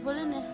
ဘိလၢန့ၣ်,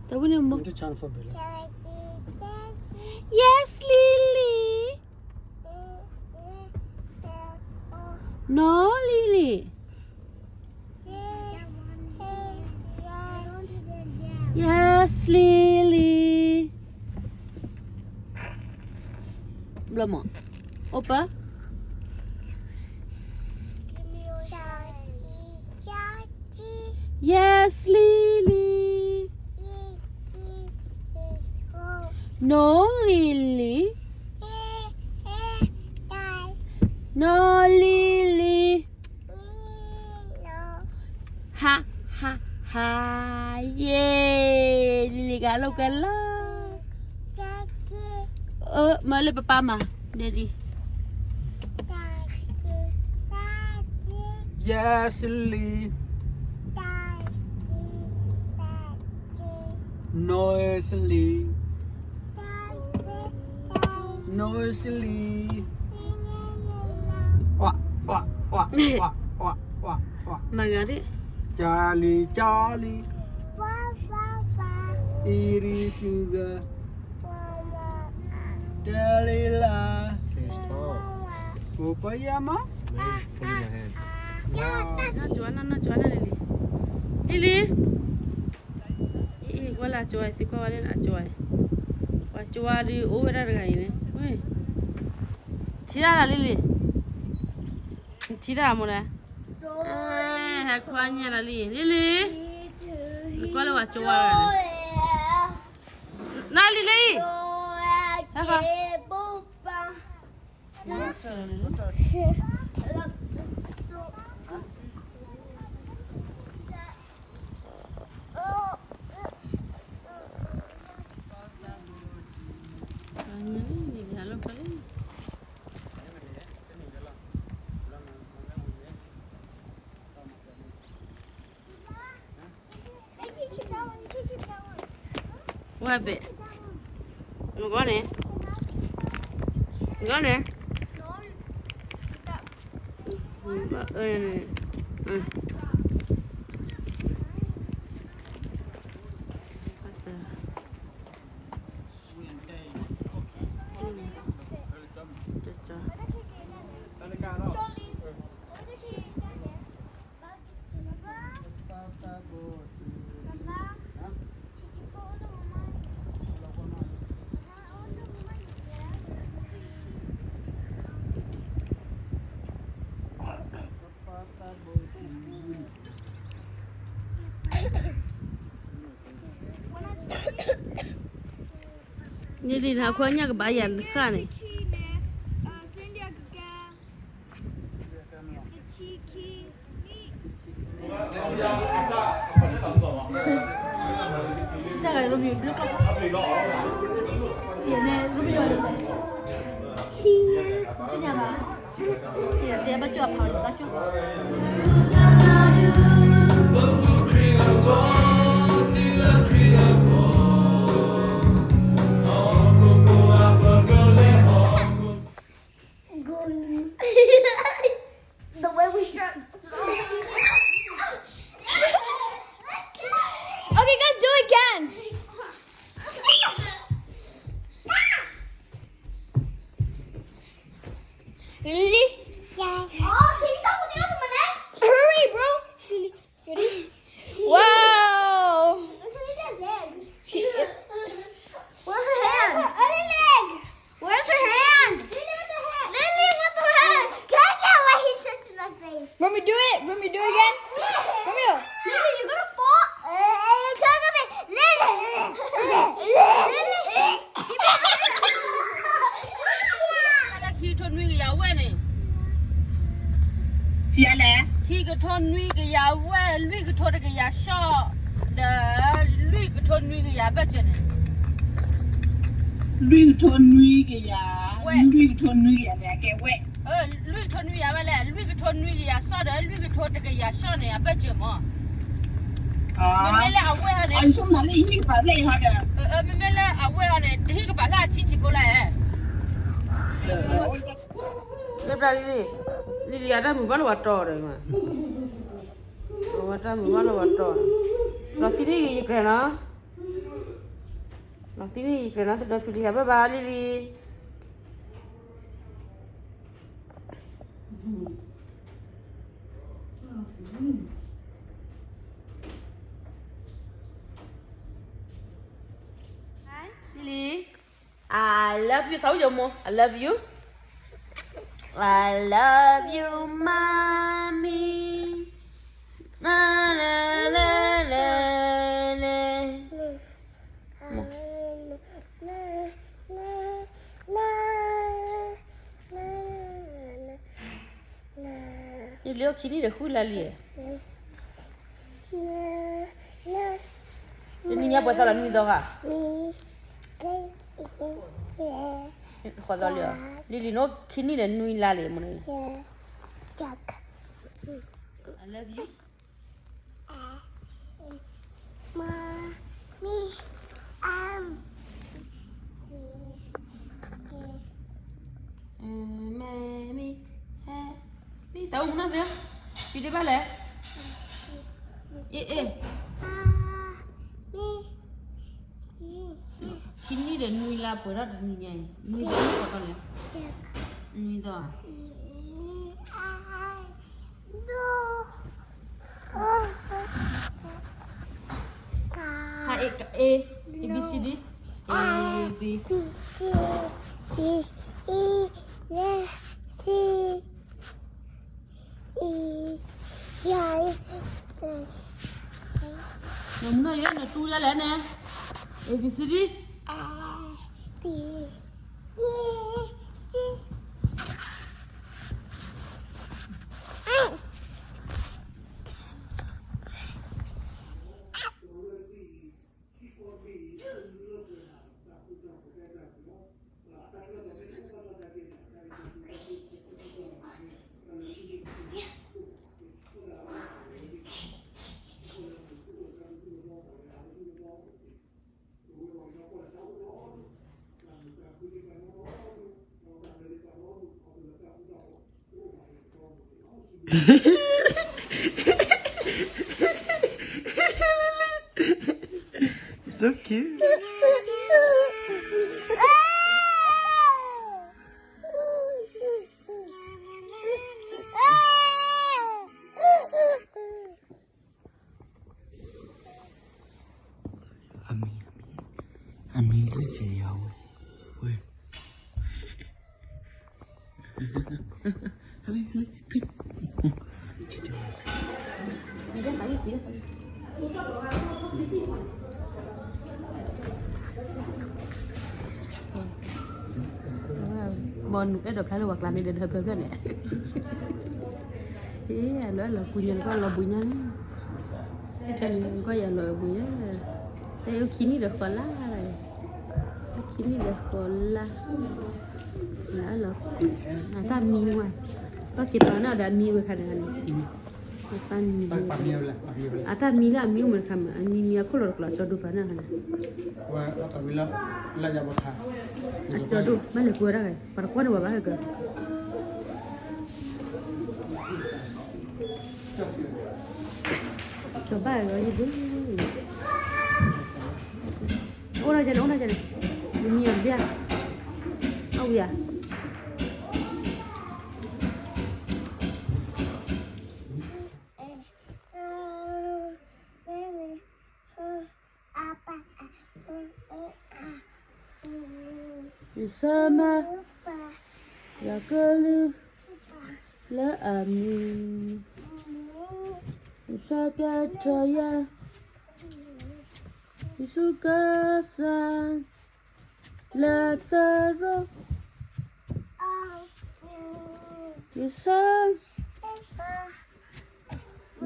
တဝိန့ၣ်မ့ၢ်, Yes, Lily. No, Lily. Yes, Lily. ဘျီမး, open. Yes, Lily. No, Lily. No, Lily. Ha, ha, ha, yay, Lily ကလိာ်ကွဲလီၤ. မ့ၢ်လၢပပၢ်မၤ, Daddy. Yes, Lily. No, Lily. No, Lily. မၤဂၤဒ်, Charlie, Charlie. အံၤရံစူဂၤ, တဲလံလၢ, ပပယမၤ, နီၢ်ကၠွါနီၢ်, နီၢ်ကၠွါနီၢ်လံလံ, လံလံ. အံၤ ကွၢ်လၢအကၠွါအံၤ, သုကွၢ်ဝဲလၢအကၠွါအံၤ, ပှၤကၠွါဒုးအိၣ်ဝဲဒၣ်တဂၤအံၤန့ၣ်, ထံၣ်ဒၣ်လံလံ, ထံၣ်ဒၣ်မ့ၢ်ဒၣ်, ဟဲခွါညါလံ, လံလံ, ကွၢ်လၢပှၤကၠွါတဂၤန့ၣ်, နၤလံလံ, ဟဲခွါ ဝဲဘ့ၣ်, မ့ၢ်ကီန့ၣ်, မ့ၢ်ကီန့ၣ်, အၢ, န့ၣ်ဒ်နခွါညၣ်ကဘၣ်ယၤတဃၣ်န့ၣ်, The way we struck. Okay, guys, do it again. Lily? Yes. Oh, can you stop looking at my neck? Hurry, bro. Lily, ready? Wow. Listen to his leg. She, where's her hand? Where's her hand? Lily, what the heck? Lily, what the heck? Can I get away? He's touching my face. Want me to do it? Want me to do it again? Romeo. Lily, you're gonna fall. Lily, Lily, Lily. ခံကထိနွံကယၤဝဲန့ၣ်, ခံကထိနွံကယၤဝဲ, လွံၢ်ကထိတကယၤရှီၣ်, ဒီးလွံၢ်ကထိနွံကယၤဘၢၣ်စၢၤန့ၣ်, လွံၢ်ကထိနွံကယၤ, လွံၢ်ကထိနွံကယၤန့ၣ် အကဲဝဲ, လွံၢ်ကထိနွံကယၤဝဲလဲၣ်, လွံၢ်ကထိနွံကယၤစီၣ်ဒီးလွံၢ်ကထိတကယၤရှီၣ်န့ၣ် အဘၢၣ်စၢၤမး. မ့မ့ၢ်လၢအဝဲၢ်ဟီန့ၣ်, မ့မ့ၢ်လၢအဝဲၢ်ဟီန့ၣ် တဟ့ၣ်ကပာ်ဖျါအဆံးဆံးဖိလၢ, အ လၢပျၢ်လံလံ, လံလံအတၢ်မုာ်ဘၣ်လၢပှၤတီဒီး, အဝဲတၢ်မုာ်ဘၣ်လၢပှၤတီ, လီၤသံန့ၢ်ဂ့ၤယကြၢးနီၤ, လီၤသံန့ၢ်ဂ့ၤယကြၢးနီၤ သဒၢဖံလံဧါ ဘၣ်ဘၣ်လံလံ. လံလံ, I love you သးအိၣ်ယမိ, I love you, I love you mommy. ယလံအိၣ်ခံနံၣ်ဒီးဃုလါလံ, တနံၤညါပှဲၤသီလီၤနွံသီဧါ, ဃိးသီလံဧါ, လံလံနအိၣ်ခံနံၣ်ဒီးနွံလါလံမ့ၢ်, I love you. Mommy, um, Mommy, happy သးအိၣ်မူနီၢ်သ့, ဖံဒ့ဘၣ်လဲၣ်, အ့ၣ်အ့ၣ်, ခံနံၣ်ဒီးနွံလါပှဲၤထီၣ်တနံၤညါအံၤ, နွံသီဃိးသီလဲၣ်, နွံသီဧါ. A, A, A, B, C, D. A, B, C, D, E, F, G, H, I, J, K, L, M, N, O, P, Q, R, S, T, U, V, W, X, Y, Z. နမ့ၢ်နတူၢ်ဒ်လဲၣ်န့ၣ်, A B C D. A, B, C, D. So cute. အမံၤ, အမံၤလၢကယၤဝဲ, ဝဲ, ဘီနုၤအဲၣ်ဒိးဖျါလၢပှၤကျါန့ၣ်ဒီး ဒီဖျၢၣ်ဖျၢၣ်န့ၣ်, အလီၤအဲၣ်လီၤကွံညါ နကွၢ်လီၤဘှံးညါန့ၣ်, နကွၢ်ယၤလီၤဘှံးညါ, တၢ်အိၣ်ခံနံၣ်ဒီးဃိးလါ, အိၣ်ခံနံၣ်ဒီးဃိးလါ, လီၤအဲၣ်လီၤကွံ, အတၢ်မံဝဲ, ဘၣ်က့ၤပာ်န့ၢ်အီၤဒီးအမံဝဲခါန့ၣ်န့ၣ်, အတၢ်မံ, အတၢ်မံလၢအမံအိၣ်မ့ၢ်တခါမး အမံမံအခိၣ်လီၤတကျိၤ အကၠီဒိၣ်ပာ်န့ၢ်ခါန့ၣ်, အကၠီဒိၣ် ဘၣ်လဲၤကွၢ်ဒၣ်ဂ့ၤ ပှၤတကွၢ်န့ၢ်ဝဲဘၣ်ဟဲကၢ ကၠီဘၣ်လီၤယဘု, အိၣ်ဒၣ်ကဲန့ၣ် အိၣ်ဒၣ်ကဲန့ၣ်, မံအီၤတဘျီ, အဝံၤဧါ. Yusama, ယကလုၢ်လၢအမံၤ, ယဆၢကတီၢ်ယၤ, ယဆူကစၢ်လၢသရိ, ယဆၢ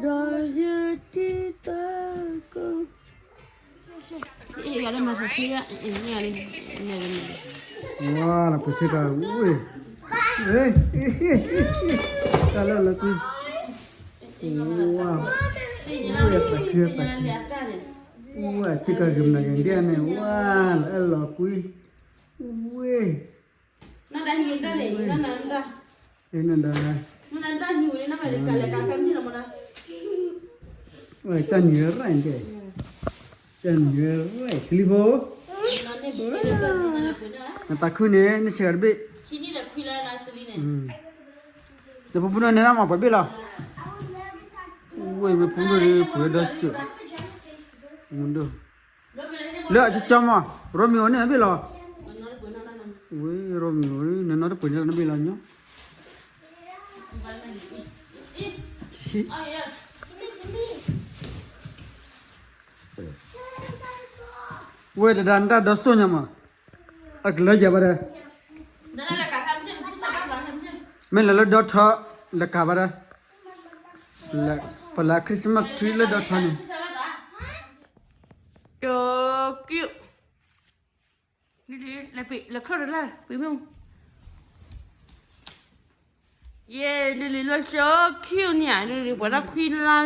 ဒီးယတံၤသကိး, ဝါလၢပဆ့ကၤဝဲ, တၢ်လၢလၢကွံ, ဝါ, ဝဲတၢ်ခုတၢ်ခု, ဝဲဆ့ကၤကမၤကဒဲန့ၣ် ဝါလၢအဲၣ်လီၤကွံ, ဝဲ နတၢ်ဟံၣ်တၢ်န့ၣ် နနတၢ် နတၢ်ဟံၣ်ဝဲန့ၣ် နဘၣ်လဲၤကၤလဲၤကၤဖဲမုၢ်လီၤမးနီၤ ဝဲ တၢ်နံၤရၢၣ်န့ၣ် တၢ်နံၤရၢၣ် စလံဖိ နသးခုန့ၣ် နဆဲးဂၤတဘ့ၣ် နဖိပူၤနီၤန့ၣ် နမၤပှဲၤဘ့ၣ်လီၤ ဝဲမ့ၢ်ပူၤနီၤန့ၣ် ပှဲၤဒီးစၢၤ လၢအကၠီမး ရိမံၤအိၣ်န့ၣ်ဘ့ၣ်လီၤ ဝဲ ရိမံၤအိၣ် နနီတပှဲၤန့ၣ်တဘ့ၣ်လီၤညီ ဝဲတဒၣ်နတၢ်ဒီးစိၢ်ညါမး အကလၢယၤဘၣ်ဒီး မ့ၢ်လၢလၢဒီထၢ လၢကၤဘၣ်ဒီး ပလၢ Christmas tree လၢဒီထၢန့ၣ် ကၠိကၠိ လံၤလံၤ လဲၤပှ့ၤ လဲၤချီၣ်တလၢ် ပှ့ၤမ့ၢ် ယဲ လံၤလံၤလၢကၠိကၠိန့ၣ် လံၤလံၤပှၤတၢ်ခွံလါ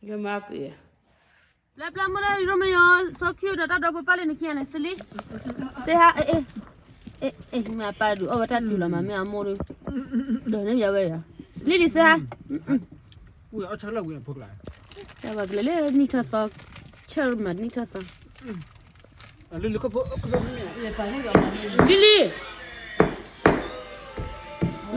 ယမၤပှ့ၤ လၢပျၢ်မ့ၢ်လၢယရိမ့ၢ်ယီၤ စီၤခံဒီးတၢ်ဒီဖိပၢ်လၢနခံဂၤန့ၣ် စလံ စ့ဟါ အဲ အဲ အဲ မ့ၢ်အပၢ်ဒုးအီၣ်ဝဲတၢ်တုၤလီၤမး မ့ၢ်အမိၢ်ဒုး ဒီးန့ၣ်ယဝဲယီၤ လံၤလံၤစ့ဟါ တၢ်ဘၣ်ကလဲၤလၢနံၣ်ထီၣ်သီ ဆၢမးနံၣ်ထီၣ်သီ လံၤ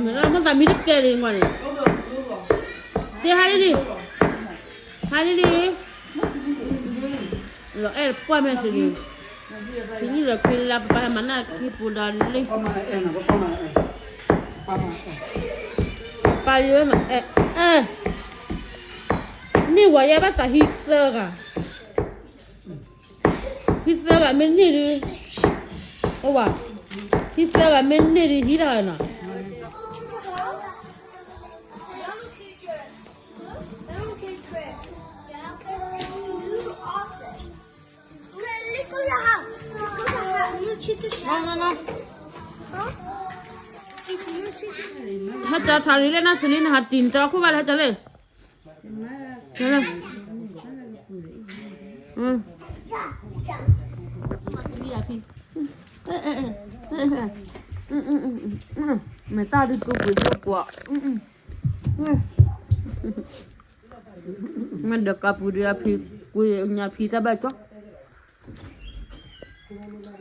လံၤ မ့ၢ်သးမံတကဲလံၤန့ၣ် စ့ဟါလံၤလံၤ ဟါလံၤလံၤ လီၤအဲၣ်ပှၢ်မဲာ်သ့ၣ်န့ၣ် တနံၣ်လီၤခွံလါ ပပၢ်ဟဲမၤနၢ်ခံပူၤဒီးလံ ပၢ်ယဲမၤအဲၣ် အဲၣ် န့ၢ်ဝဲယဲဘၣ်သးဟံၣ်သၢဂၤ ဟံၣ်သၢဂၤမ့ၢ်န့ၢ်ဒုး အဝဲ ဟံၣ်သၢဂၤမ့ၢ်န့ၢ်ဒုး ဟံးတၢ်နီၤ ဟဲတၢ်ထီၣ်လံလၢနၤစလံ နဟးတံၢ်နတၢ်ခိၣ်ဘၣ်လၢဟဲတၢ်လံ မဲာ်သၣ်ဒုးတူၢ်ပှ့ၤဒိၣ်ပှၤ မ့ၢ်ဒီးကပူၤဒုးအဖံကွံာ်ညါဖံတၢ်ဘၣ်ကီ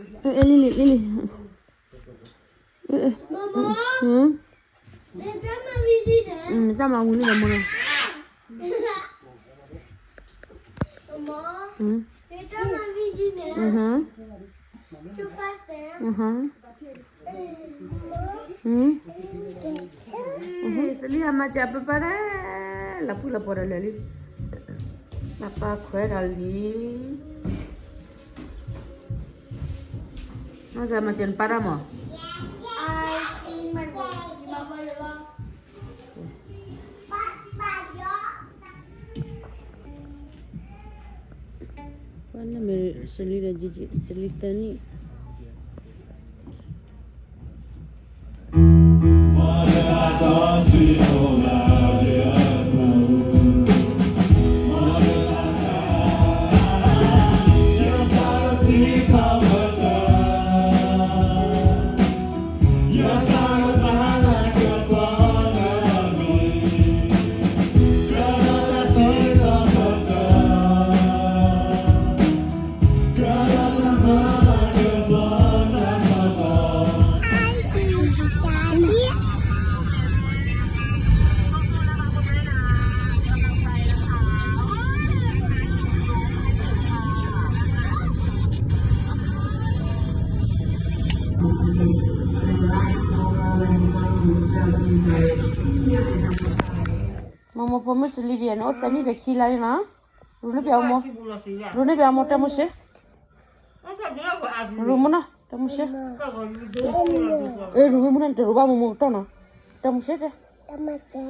လံၤလံၤလံၤလံၤ တၢ်မၤဝံၤန့ၣ်လီၤမ့ၢ် စလံဟးမၤစၢၤပပၢ်ဒၣ် လီၤပှံၢ်လီၤပှီၤဒီးလၢာ်လံ ပပၢ်ခွဲးဒီးလံ မၤစၢၤမၤစၢၤနပၢ်ဒၣ်မး ပှၤနမ့ၢ်စလံဒီး စလံသၢနံၣ်မိၢ်မိၢ်ဖိမုၣ်စလံဒံး နအိၣ်သၢနံၣ်ဒီးခံလါန့ၣ်လီၤ. ရူန့ၢ်ပျးမိၢ်, ရူန့ၢ်ပျးမိၢ်တၢ်မုၢ်ဆ့, ရူမုၢ်နီၤ တၢ်မုၢ်ဆ့, ရူမုၢ်နီၤ တရူဘၣ်မိၢ်မိၢ်ကတီၢ်နီၤ, တၢ်မုၢ်ဆ့တဲ, တၢ်မုၢ်ဆ့,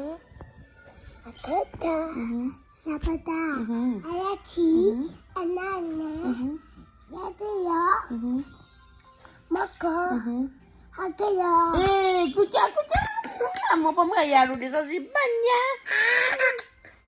အထၢၣ်တၢ်, စၢ်ပတၢ်, အလၢထံ, အနၢ်နဲ, ယဲတယီၤ, မီၢ်ကီၢ်, ဟီၣ်ကယီၤ, ကူကၠီကူကၠီ, မိၢ်ပှၢ်မုၣ်အယၤရူဒ်စီဆှံဘၣ်ညါ